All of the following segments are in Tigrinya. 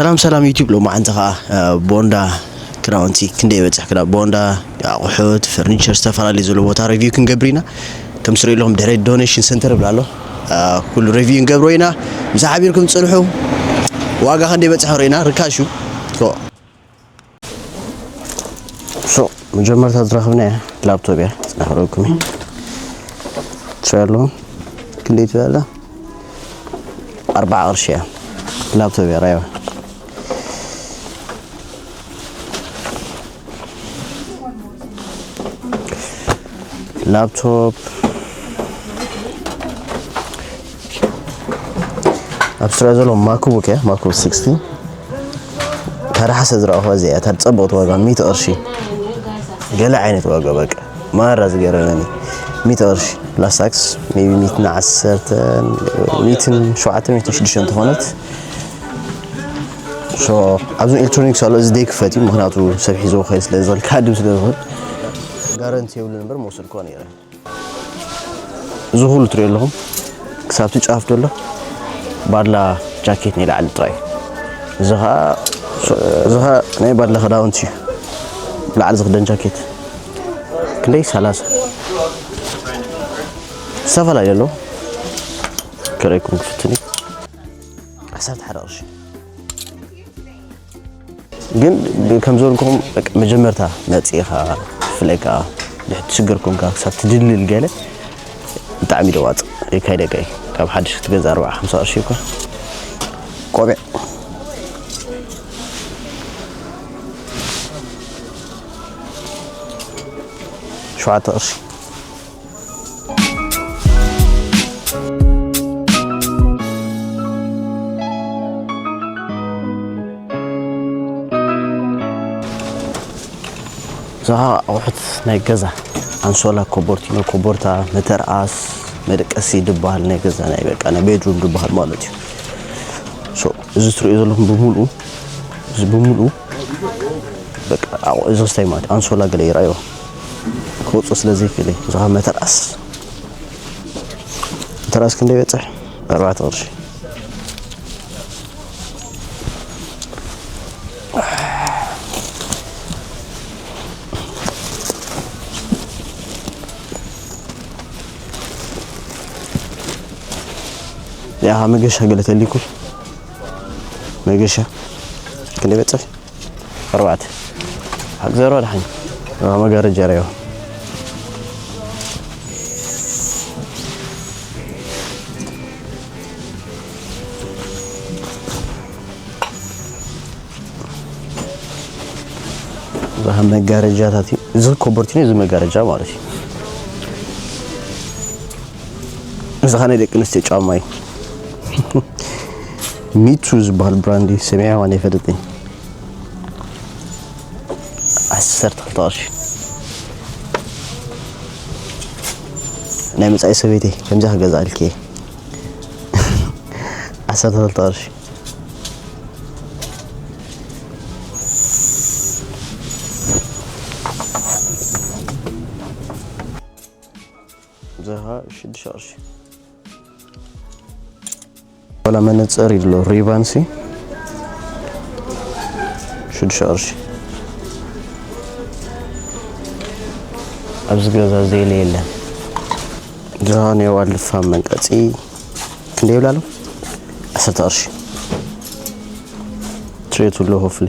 ሰላም ሰላም ዩቲዩብ፣ ሎማዓንቲ ከዓ ቦንዳ ክዳውንቲ ክንደይ በፅሕ ክዳ ቦንዳ ኣቑሑት፣ ፈርኒቸር፣ ዝተፈላለዩ ዘሎ ቦታ ሪቪው ክንገብር ኢና። ከም ስሪኡ ኣለኹም ድሕሪ ዶኔሽን ሰንተር ብላ ኣሎ። ኩሉ ሪቪው ንገብሮ ኢና። ምስ ሓቢርኩም ፅንሑ። ዋጋ ክንደይ በፅሕ ርኢና ርካሹ። ሶ መጀመርታ ዝረኽብና እያ ላፕቶፕ እያ። ፅናሕረኩም ትሪኣ ኣለኹም ክንደይ ትበላ ኣርባዓ ቅርሺ እያ። ላፕቶፕ እያ ራይዋ። ላፕቶፕ ኣብ ስራ ዘሎ ማክቡክ እያ። ማክቡክ ስክስቲን ታደ ሓሰ ዝረኣኹ እዚኣ እታ ጸብቕቲ ዋጋ ሚእቲ ቅርሺ። ገለ ዓይነት ዋጋ በቃ ማራ ዝገረመኒ ሚእቲ ቅርሺ ፕላስታክስ ሜቢ ሚእትን ዓሰርተን ሚእትን ሸውዓተን ሚእትን ሽዱሽተን ተኾነት። ሶ ኣብዚ ኤሌክትሮኒክስ ኣሎ። እዚ ደይክፈት እዩ ምክንያቱ ሰብ ሒዝዎ ከይድ ስለ ዝኽእል ካድም ስለ ዝኽእል ጋረንቲ የብሉን እምበር መውሰድ ኮነ ነይረ። እዚ ኩሉ ትሪኦ ኣለኹም ክሳብቲ ጫፍ ዘሎ ባድላ ጃኬት ናይ ላዕሊ ጥራይ። እዚ ኸዓ እዚ ኸዓ ናይ ባድላ ክዳውንቲ እዩ። ላዕሊ ዝኽደን ጃኬት ክንደይ ሰላሳ ዝተፈላለዩ ኣለዉ። ከርእየኩም ክፍትን እዩ። ዓሰርተ ሓደ ቅርሺ ግን ከም ዝበልኩኹም በቃ መጀመርታ መፂእኻ ብፍላይ ከዓ ድሕሪ ትሽግር ኮንካ ክሳብ ትድልል ገለ ብጣዕሚ ደዋፅ ይካይደካ እዩ። ካብ ሓድሽ ክትገዛ ኣርባዓ ሓምሳ ቅርሺ እኳ ቆቢዕ ሸውዓተ ቅርሺ። እዛ ኣቑሑት ናይ ገዛ ኣንሶላ፣ ኮቦርቲኖ፣ ኮቦርታ፣ መተርኣስ፣ መደቀሲ ድበሃል ናይ ገዛ ናይ በቃ ናይ ቤድሩም ድበሃል ማለት እዩ። ሶ እዚ ትሪኦ ዘለኹም ብምልኡ እዚ ብምልኡ በቃ ኣቑ- እዚ ክስታይ ማለት ኣንሶላ ገለ ይረኣዮ ክወፁ ስለ ዘይክእል እዩ። እዚ ካብ መተርኣስ መተርኣስ ክንደይ በፅሕ ኣርባዕተ ቅርሺ። ያኻ መገሻ ገለ ተሊኩ መገሻ ክንደይ በፅሕ ኣርባዕተ ሓግዘሮ ድሓን መጋረጃ ረዮ። እዛ መጋረጃታት እዩ። እዚ ኮበርቲኖ እዚ መጋረጃ ማለት እዩ። እዚ ኸ ናይ ደቂ ኣንስትዮ ጫማ እዩ። ሚቱ ዝበሃል ብራንድ እዩ። ሰሚዐ ዋን ኣይፈልጥን። ዓሰርተ ክልተ ቅርሺ ናይ መጻኢ ሰበይቲ ከምዚ ክገዛእልኪ እየ። ዓሰርተ ክልተ ቅርሺ እዚኻ ሽዱሽተ ቅርሺ ወላ መነፀር ይብሎ ሪባንሲ ሽዱሽተ ቅርሺ ኣብዚ ገዛ ዘየለ የለን። እዚኻ ናይ ዋልፋ መንቀፂ ክንደይ ይብላ ኣሎ? ዓሰርተ ቅርሺ ትሬቱ ኣሎ ሆፍሊ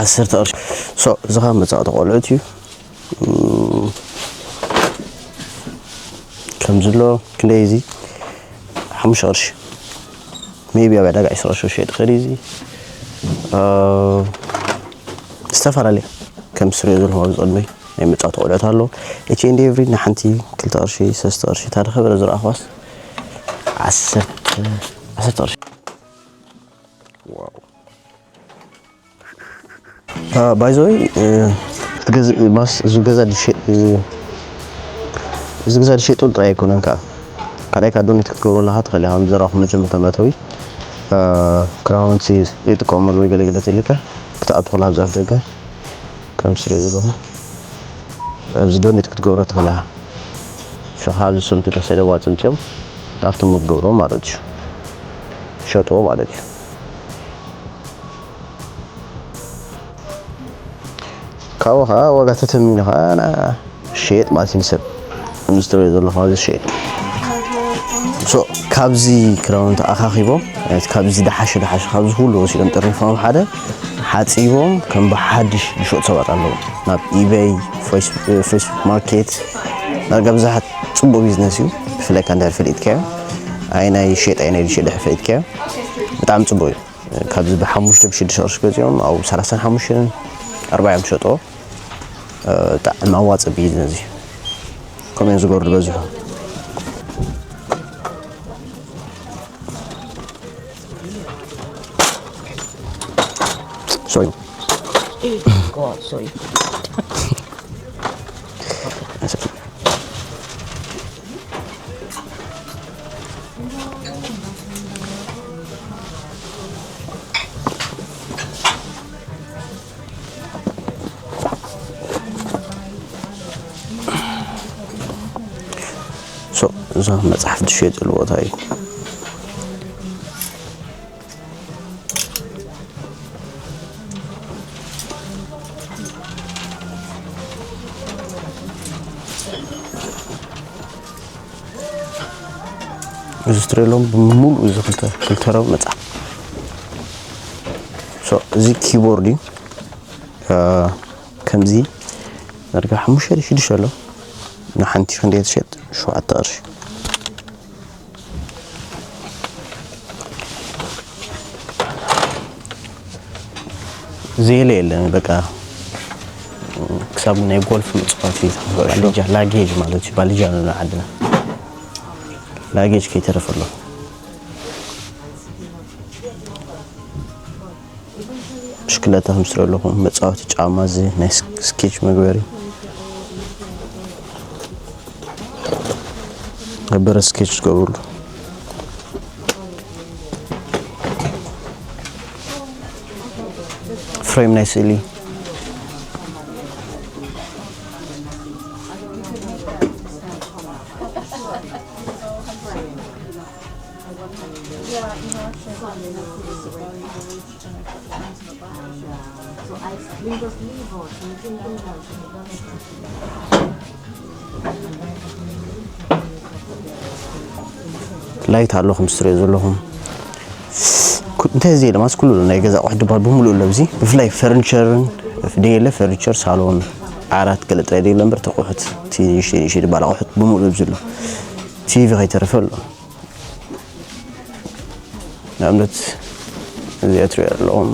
ዓሰርተ ቅርሺ። ሶ እዚኻ መፃወቲ ቆልዑት እዩ። እም፣ ከምዚ ኣሎ ክንደይ እዚ ሓሙሽተ ቅርሺ ሜቢ ኣብ ዕዳጋ ዒስራ ቅርሺ ሸጥ ኸዲ እዚ እ፣ ዝተፈላለየ ከም ስሪኦ ዘለኹም ኣብዚ ቅድመይ ናይ መጻወቲ ቆልዑት ኣሎ። ኤች ኤንድ ኤቭሪ ንሓንቲ ክልተ ቅርሺ ሰለስተ ቅርሺ እታ ዝኸበረ ዝረኣኽዋስ ዓሰርተ ዓሰርተ ቅርሺ። ዋው። ባይዘወይ ማስ እዚ ገዛ ድሸ- እዚ ገዛ ድሸጡ ጥራይ ኣይኮነን ከዓ ካልኣይ ከዓ ዶኔት ክትገብሩ ኣለካ ትኽእል ኢኻ። ዘራኹ መጀመርታ መእተዊ ክራውንቲ ይጥቀመሉ ወይ ገለገለ ተልካ ክትኣቱ ከላ ኣብዚ ኣፍ ደገ ከም ስለ ዘለኹ ኣብዚ ዶኔት ክትገብሮ ትኽእል ኢኻ። ሽኻ ኣብዚ ስምቲ ተሰደዋ ጽንጽዮም ናብቲ ምትገብሮ ማለት እዩ ሸጥዎ ማለት እዩ። ካብኡ ከዓ ዋጋ ተተሚኑ ከዓ ና ሸየጥ ማለት እዩ ንሰብ። ከምዚ ትሪኦ ዘለኹ ኣብዚ ሸየጥ። ሶ ካብዚ ክዳውንቲ ኣኻኺቦም፣ ካብዚ ደሓሸ ደሓሸ ካብዚ ኩሉ ወሲዶም ጥርኒፎም ሓደ ሓፂቦም ከም ብሓድሽ ዝሸጡ ሰባት ኣለዉ። ናብ ኢበይ፣ ፌስቡክ ማርኬት፣ ዳርጋ ብዙሓት ፅቡቅ ቢዝነስ እዩ። ብፍላይ ከ እንድሕር ፈሊጥካዮ፣ ኣየናይ ይሸጥ ኣየናይ ይሸጥ ድሕር ፈሊጥካዮ፣ ብጣዕሚ ፅቡቅ እዩ። ካብዚ ብሓሙሽተ ብሽዱሽተ ቅርሺ ገዚኦም ኣብ ሰላሳን ሓሙሽተን ኣርባዕተን እዮም ዝሸጥዎ። ብጣዕሚ ኣዋፂ ቢዝነስ እዩ። ከምኡ እዮም ዝገብሩ ዝበዝሑ። ሶሪ። God, sorry. ሶ እዛ መፅሓፍ ትሸየጠሉ ቦታ እዩ። እዚ ትሪእሎም ብምሉእ እዚ ክልተ ክልተ ረብ መፅሓፍ። ሶ እዚ ኪቦርድ እዩ። ከምዚ ዳርጋ ሓሙሽተ ሽዱሽተ ኣሎ። ንሓንቲ ክንደይ ትሸጥ? ሸውዓተ ቅርሺ። ዘየለ የለን በቃ። ክሳብ ናይ ጎልፍ መፅዋቲ ባልጃ ላጌጅ ማለት እዩ። ባልጃ ነው ዓድና። ላጌጅ ከይተረፈ ኣሎ። ብሽክለታ ከም ትሪኦ ኣለኹም መፃወቲ ጫማ፣ እዚ ናይ ስኬች መግበሪ፣ በረድ ስኬች ዝገብርሉ፣ ፍሬም ናይ ስእሊ። ላይት ኣሎ ከም ትሪኦ ዘለኹም። እንታይ እዚ የለ ማለት ኩሉ ናይ ገዛ ኣቑሑት ድባል ብምሉእ ኣሎ። እዚ ብፍላይ ፈርኒቸርን ደየለ ፈርኒቸር ሳሎን ዓራት ገለ ጥራይ ደየለ እምበር ተቑሑት እቲ ንእሽተይ ንእሽተይ ድባል ኣቑሑት ብምሉእ ኣብዚ ኣሎ። ቲቪ ከይተረፈ ኣሎ። ንኣብነት እዚኣ ትሪኦ ኣለኹም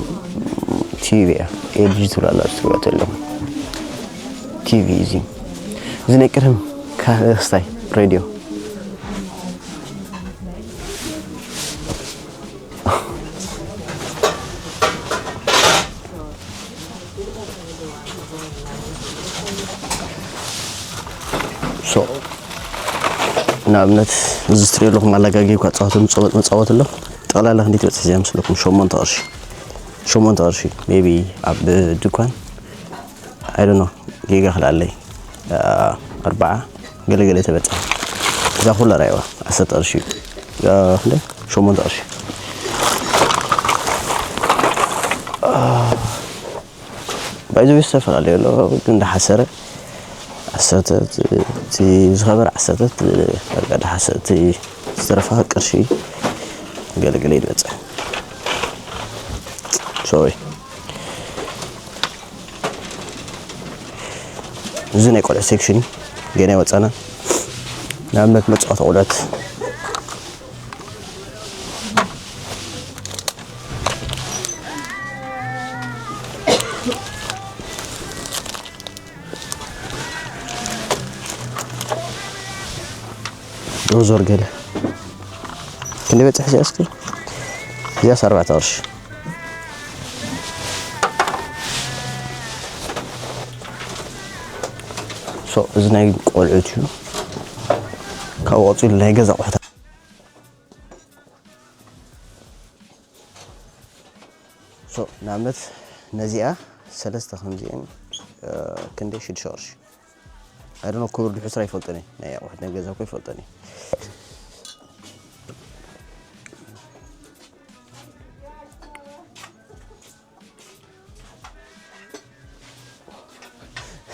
ቲቪ እያ። ኤልጂ ትብል ኣላ ትሪኦ ኣለኹም ቲቪ። እዚ እዚ ናይ ቅድም ካስታይ ሬድዮ። ሶ ንኣብነት እዚ ትሪኦ ኣለኹም ኣላጋጊ እኳ ፃወት መፃወት ኣሎ። ጠቕላላ ክንደይ ትበፅሕ እዚኣ ምስለኩም ሸሞንተ ቅርሺ። ሸሞንተ ቅርሺ ሜቢ ኣብ ድኳን ኣይደኖ ጌጋ ክልኣለይ ኣርባዓ ገለገለ ተበፅሕ። እዛ ኩላ ራይዋ ዓሰርተ ቅርሺ እዩ። ክንደ ሸሞንተ ቅርሺ። ባይዘ ዝተፈላለዩ ኣሎ ግን እንዳሓሰረ ዓሰርተ እቲ ዝኸበረ ዓሰርተ ዳሓሰ እቲ ዝተረፋ ቅርሺ ገለገለ ይበፅሕ። ሶሪ። እዚ ናይ ቆልዑ ሴክሽን ገና ይወፀና። ንኣብነት መፃወቲ ቆልዑት ዶዞር ገለ ክንደይ በፅሕ እዚኣ እስኪ? እዚኣስ ኣርባዕተ ቅርሺ። ሶ እዚ ናይ ቆልዑት እዩ። ካብኡ ቀፂሉ ናይ ገዛ ኣቑሑት። ሶ ንኣብነት ነዚኣ ሰለስተ ከምዚአን ክንደይ ሽዱሽተ ቅርሺ። ኣይ ዶንት ኖ ክቡር ድሕስራ ይፈልጦን እየ። ናይ ኣቑሑት ናይ ገዛ እኮ ይፈልጦን እየ።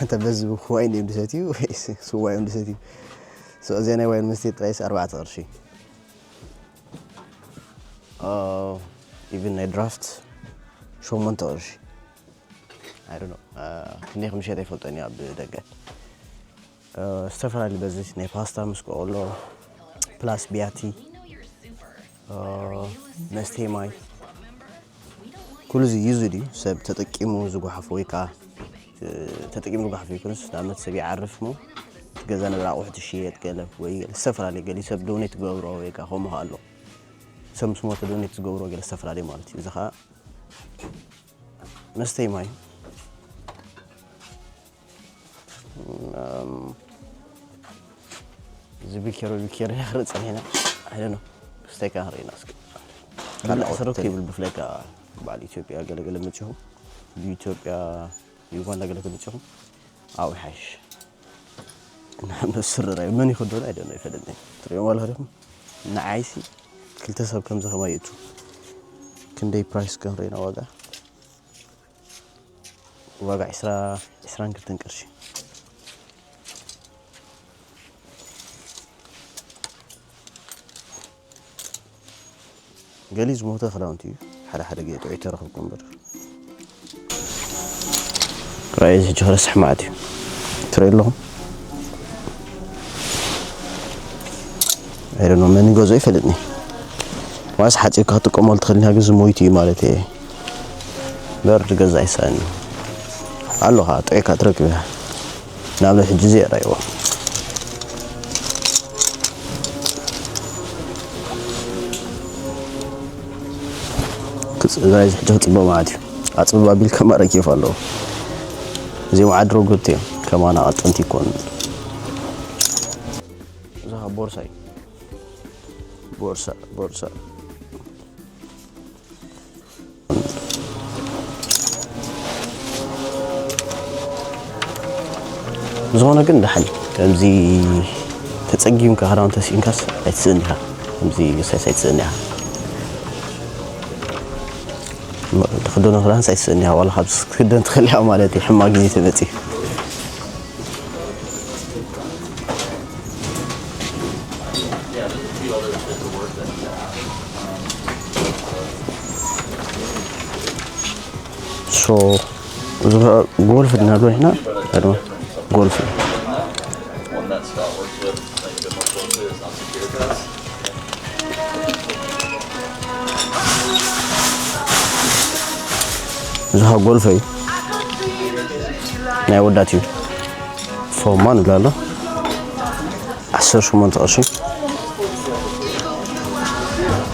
እንተ በዚ ዋይን እዮም ዝሰትዩ ወይስ ስዋ እዮም ዝሰትዩ? So እዚኣ ናይ ዋይን መስተ ጥራይስ ኣርባዕተ ቅርሺ። ኢቭን ናይ ድራፍት ሸሞንተ ቅርሺ። I don't know። ክንደይ ከም ዝሸጠ ኣይፈልጦን እየ ኣብ ደገ። ዝተፈላለዩ በዚ ናይ ፓስታ ምስ ቆሎ ፕላስ ቢያቲ፣ መስተይ ማይ፣ ኩሉ እዚ ዩዝድ እዩ። ሰብ ተጠቂሙ ዝጓሓፎ ወይ ከዓ ተጠቂሙ ዝጓሓፎ ይኮንስ። ንኣብነት ሰብ ይዓርፍ ሞ እቲ ገዛ ነበረ ኣቑሑት ይሽየጥ ገለ ወይ ገለ ዝተፈላለየ ገለ ሰብ ዶኔት ትገብሮ ወይ ከዓ ከምኡ ኣሎ። ሰብ ምስ ሞተ ዶኔት ዝገብሮ ገለ ዝተፈላለየ ማለት እዩ። እዚ ከዓ መስተይ ማይ እዩ። እም፣ እዚ ቢኬሮ ቢኬሮ ክርኢ ጸኒሕና። I don't know። ክስተይ ከኣ ርኢና እስኪ። ካልእ ካልእ ኣሰር ሆቴል። ኬብል ብፍላይ ከኣ በዓል ኢትዮጵያ ገለገለ መጺኹም። ብኢትዮጵያ ዩጋንዳ ገለ ተመጺኹም። ኣብኡ ይሓይሽ። ንሓንዶ ስርራይ መን ይኸዶ? I don't know፣ ኣይፈልጥን። ትሪኦም ኣለኹ ዲኹም? ንዓይሲ ክልተ ሰብ ከምዚ ከማይ ይእቱ። ክንደይ ፕራይስ ክንርኢና ዋጋ? ዋጋ ዕስራ፣ ዕስራን ክልተን ቅርሺ። ገሊ ዝሞተ ክዳውንቲ እዩ። ሓደ ሓደ ግዜ ጥዑይ ተረኽብኩ እምበር። ራእይ እዚ ሕጂ ክረስሕ መዓት እዩ። ትርኢ ኣለኹም? I don't know፣ መን ይገዝኦ ይፈልጥኒ። ዋስ ሓጺብካ ክትጥቀመሉ ትኽእል ኢኻ፣ ግን እዚ ሞይቱ እዩ ማለት እየ። በርድ ገዛ ኣይሳእን እዩ። ኣሎ ኸዓ ጥዑይካ ትረክብ ኢኻ። ንኣብነት ሕጂ እዚ የራይዎ። ክጽ-፣ ራእይ እዚ ሕጂ ክጽበ ማለት እዩ። ኣጽብብ ኣቢልካ ማረ ኬፍ ኣለዎ። እዚኦም ዓድሮ ጉት እዮም። ከማና ቀጠንቲ ይኮኑ። እዛ ኸዓ ቦርሳ እዩ። ቦርሳ፣ ቦርሳ። ዝኾነ ግን ደሓን እዩ። ከምዚ ተጸጊምካ ክዳውንቲ ተሲእንካስ ኣይትስእን ኢኻ። ከምዚ ሳይስ ኣይትስእን ኢኻ። ትኽደኖ ክዳንስ ኣይትስእን ኢኻ። ዋላ ካብ ክትክደን ትኽእል ኢኻ ማለት እዩ። ሕማቕ ግዜ ተመጺኡ። ሶ፣ እዚ ኸ ጎልፍ ድና ዶ ንሕና? ኣድማ ጎልፍ። እዚ ኸ ጎልፍ እዩ። ናይ ወዳት እዩ። ፎማ ንብላ ኣሎ። ዓሰርተ ሸሞንተ ቅርሺ።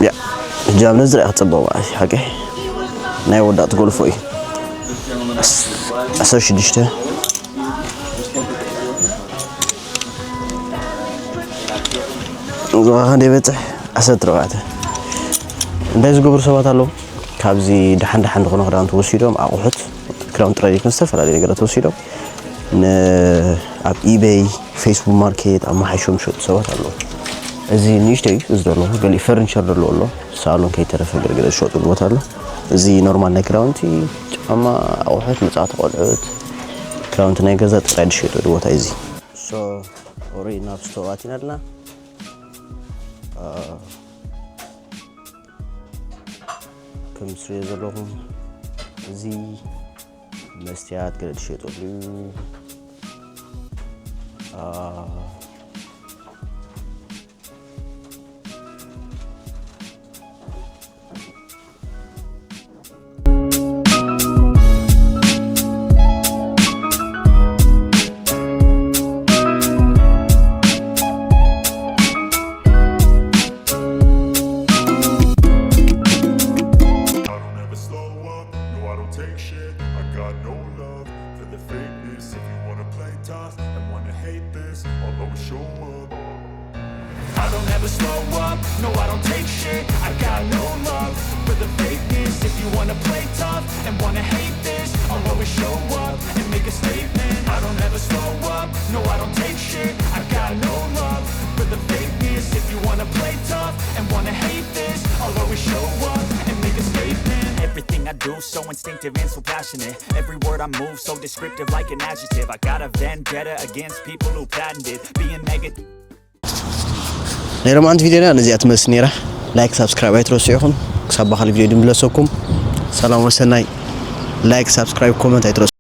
ያ፣ ሕጂ ኣብ ነዚ ርኣ ክጽበቕ ማለት እዩ፣ ሓቂ። ናይ ወዳት ጎልፎ እዩ። ዓስ-፣ ዓሰርተ ሽዱሽተ። እዚ ኸዓ ክንደይ ይበጽሕ? ዓሰርተ ኣርባዕተ። እንታይ ዝገብሩ ሰባት ኣለዉ? ካብዚ ደሓን ደሓን ዝኾነ ክዳውንቲ ወሲዶም፣ ኣቑሑት፣ ክዳውንቲ ጥራይ ዘይኮነ ዝተፈላለዩ ነገራት ወሲዶም ን-፣ ኣብ ኢቤይ፣ ፌስቡክ ማርኬት ኣመሓይሾም ዝሸጡ ሰባት ኣለዉ። እዚ ንእሽተይ እዩ፣ እዚ ዘሎ ገሊኡ ፈርኒቸር ዘለዎ ኣሎ። ሳሎን ከይተረፈ ገለገለ ዝሸጡሉ ቦታ ኣሎ። እዚ ኖርማል ናይ ክዳውንቲ፣ ጫማ፣ ኣቑሑት፣ መጻወቲ ቆልዑት፣ ክዳውንቲ ናይ ገዛ ጥራይ ዝሸጠሉ ቦታ እዩ እዚ። ሶ፣ ኦልሬዲ ናብ ስቶር ኣቲና ኣለና። አ፣ ከም ትሪኦ ዘለኹም እዚ መስትያት ገለ ዝሸጠሉ እዩ። አ፣ I don't ever slow up, no, I don't take shit. I got no love for the fakeness. If you wanna play tough and wanna hate this, I'll always show up. I don't ever slow up, no, I don't take shit. I got no love for the fakeness. If you wanna play tough and wanna hate this, I'll always show up and make a statement. I don't ever slow up, no, I don't take shit. I got no love for the fakeness. If you wanna play tough and wanna hate this, I'll always show up and make a statement. Everything I do So instinctive and so passionate. Every word I move so descriptive like an adjective. I got a vendetta against people who patented being negative. ናይ ሎማዓንቲ ቪድዮና ነዚኣ ትመስል ነይራ። ላይክ ሳብስክራይብ ኣይትረስዑ ኢኹም። ክሳብ ባኻሊ ቪድዮ ድምለሰኩም። ሰላም ወሰናይ። ላይክ ሳብስክራይብ ኮመንት ኣይትረስዑ።